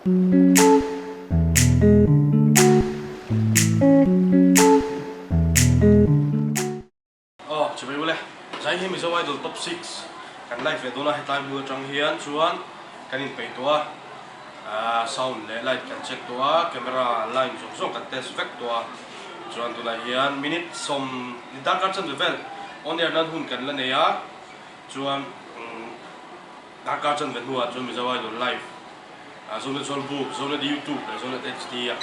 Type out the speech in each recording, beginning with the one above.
Aw chibai ule, zai hi Mizo Idol Top 6 kan live leh dawn a, hetlai hmun atang hian chuan kan inpeih tawh a, aah sound leh light kan check tawh a, camera line zawng zawng kan test vek tawh a, chuan tunah hian minute sawm darkar chanve vel on air nan hun kan la nei a, chuan Darkar chanve hnuah chuan Mizo Idol Live ah Zonet Zawlbuk, Zonet YouTube leh Zonet HD ah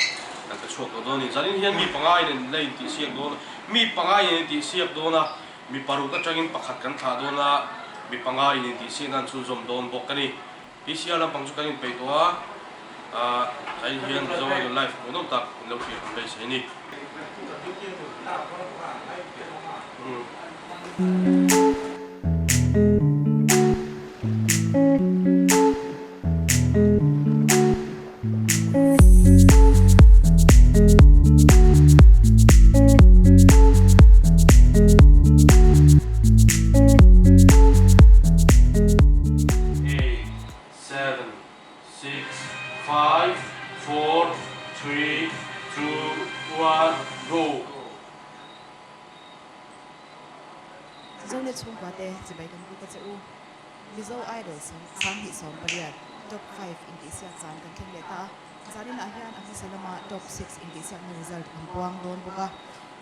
kan pe chhuak tawh dawn a ni. Zanin hian mi panga in an la intihsiak dawn a, mi panga in an intihsiak dawn a, mi paruk atangin pakhat kan thlah dawn a, mi panga in intihsiakna an chhunzawm dawn bawk a ni. PCR lampang chu kan inpeih tawh a, ah zanin hian Mizo Idol Live hmuhnawm tak in lo thlir kan beisei a ni. Eight, seven, six, five, four, three, two, one, go! Zonet chhungkua te chibai kan buk a che u. Mizo Idol 2018 Top 5 intihsiak zan kan thleng leh ta a. Zaninah hian a hmasa lama Top 6 intihsiakna result kan puang dawn bawk a.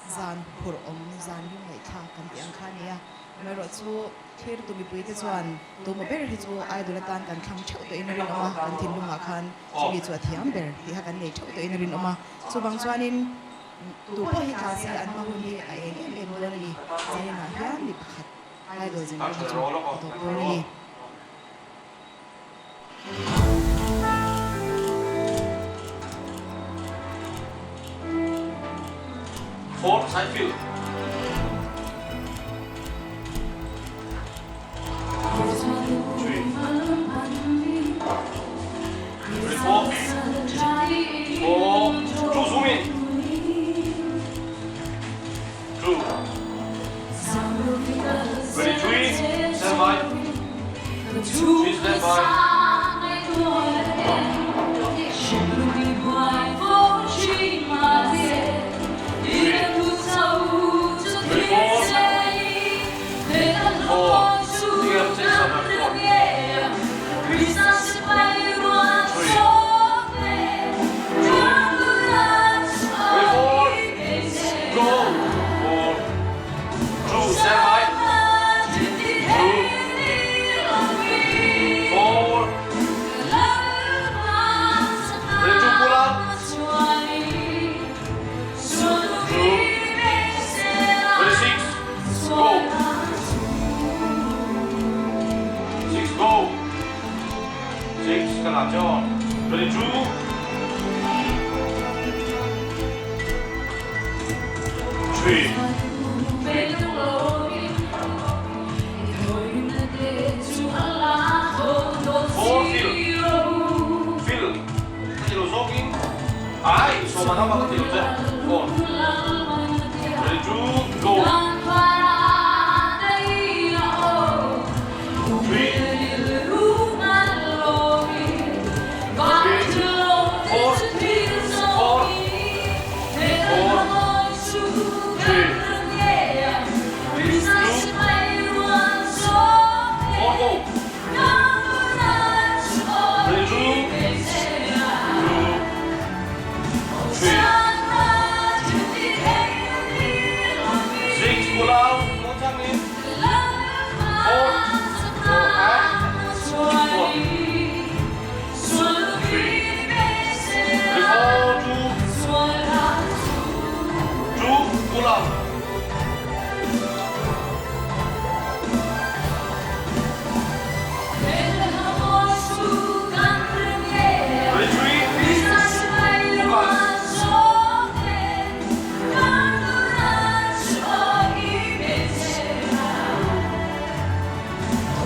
Zan phurh awm, zan lung ngaihthlak kan tih ang kha a ni a. Amaherawhchu thirtu mipuite chuan tumaw ber hi chu Idol atan kan thlang theuh tawhin a rinawm a, kan thinlungah khan chumi chu a thiam ber tih kha kan nei theuh tawhin a rinawm a. Chuvang chuanin. Tu pawh hi tla se an hma hun hi a eng em em dawn a ni. Zaninah hian mi pakhat Idol zinga hi chu a tawp dawn a ni. Fourth side fill. Three. Three, four. Four. Two, zoom in. Two. Ready, three. Stand by. Three, stand by. Three. Three, four. Four. Go! Six, go! Six, ka la cho. 22. Three. Four, fill. Fill. Ka ti lo zawkin. Ai, sawma nama ka ti lo che. Four. 22, go! Three. Three. Four. Four. Four. Three. Two. Four, go! 22, two, three. Six, pull out, no changin. Four, four, and four. Three. Three, four, two, two, pull out. Three, three, focus.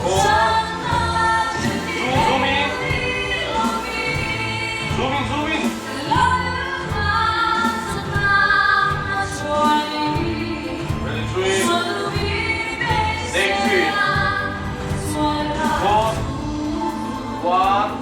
Four, two, zoom in. Zoom in, zoom in. Ready, three. Next three. Four, one.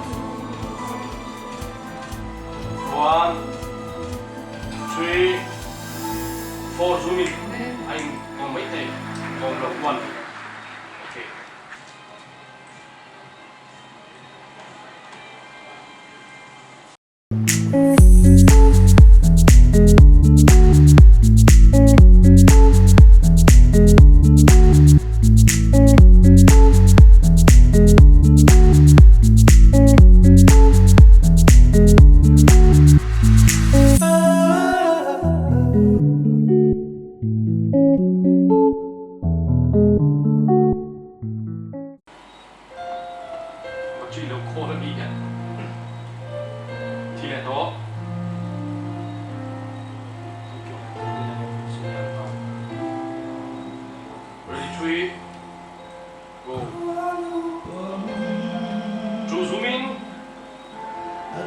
Battery lo khawl a ni e. Thi leh tawh. Ready three go. Two zoom in.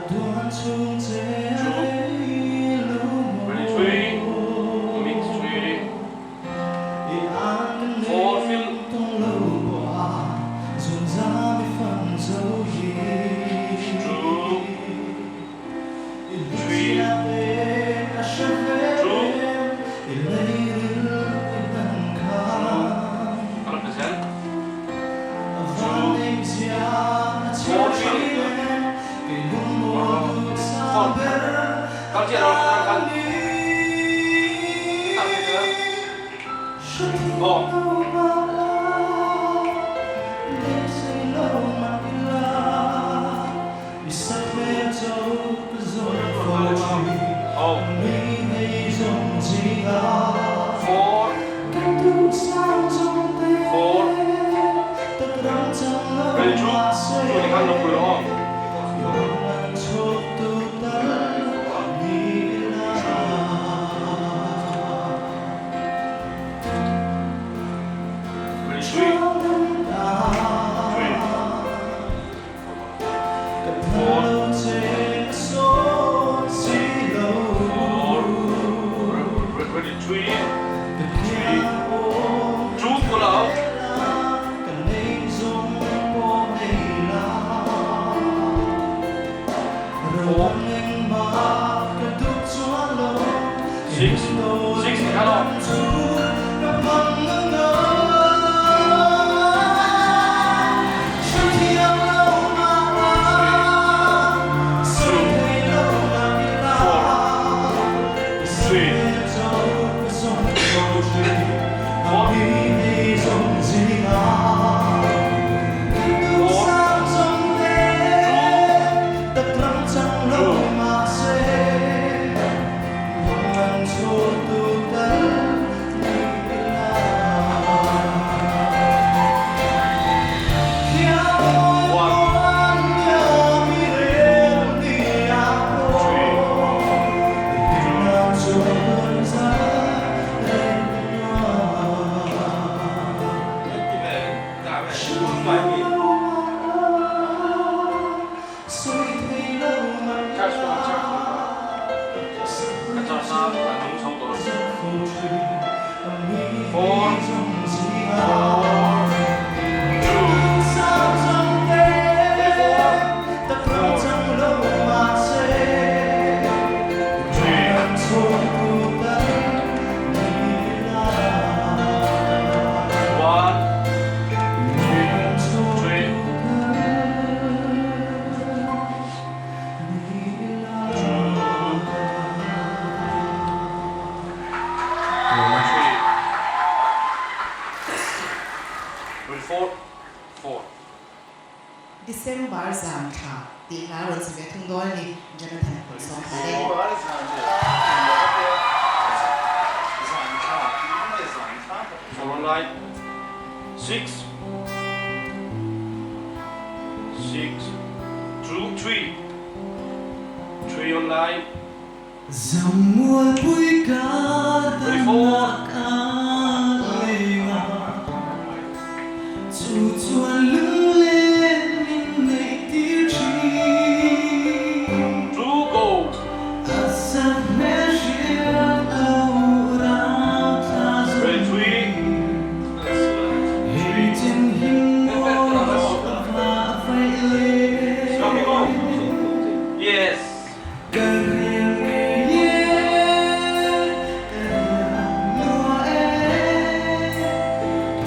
Two ready three mix three four fill. Two three two Kal pe zel. Two four three four Kal chiah lo kal kal. Kal pe zel. Go. Oh. Four. Four. Ready two. Two ni khan lo pui rawh aw. Ready three. Three. Four. Four. Ready three. Three. Two pull out. Four. Six. Six ni khan aw. Three. Two. Four. Three. Four. Four. Two. One. Three. Two. Ka char sa a nung chho tawh. Four. Four. Two. Four. Four. Three. One. Three. Two. Three. 24. Four. December zan thla tih hla rawn sa ve thung dawn a ni, Jonathan Phulsawm hla le. Four nine six six two three three on nine 24. Two go. Ready three three Go go. Yes.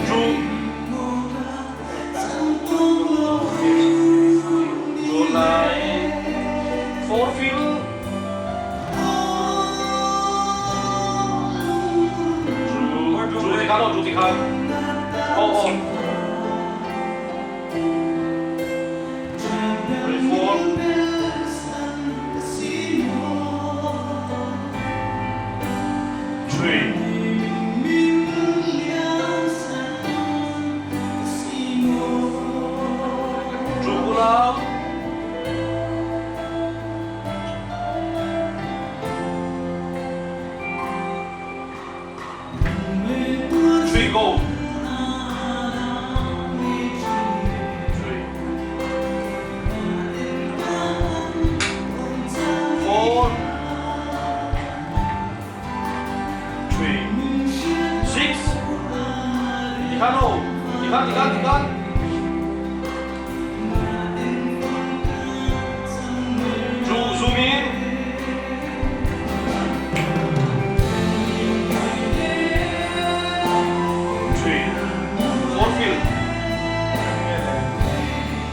Two. Two nine four feel. Tikhan aw aw. Ready 4. 3. 2 pull out. 3 go. 3. 4. 3. 6. Tikhan aw. Tikhan, tikhan, tikhan. 2 zoom in. 3. 4 fill.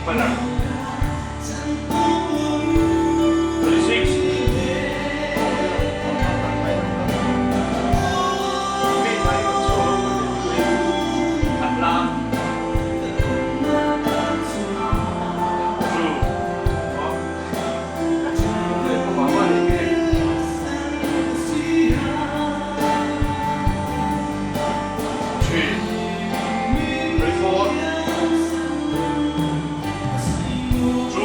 Banner. 36. Atla. 2. 3. 34. 2.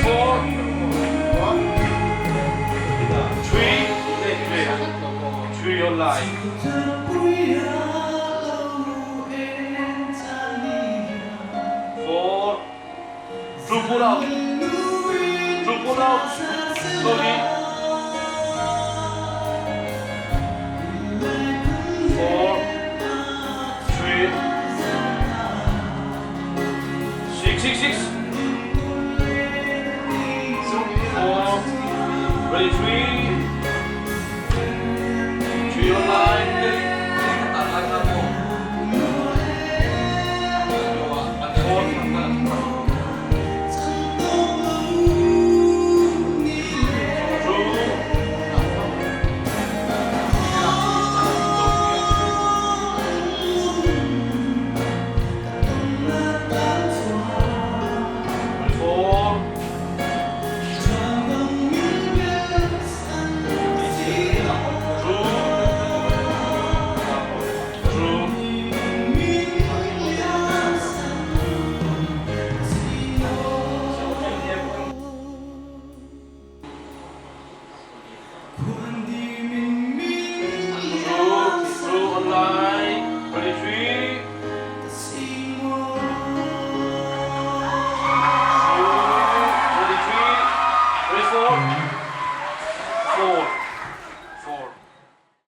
4. 3. 3 on line. 4. 2 pull out. 2 pull out. Slowly. 4. 3. 6, 6, 6. 4. Ready, 3.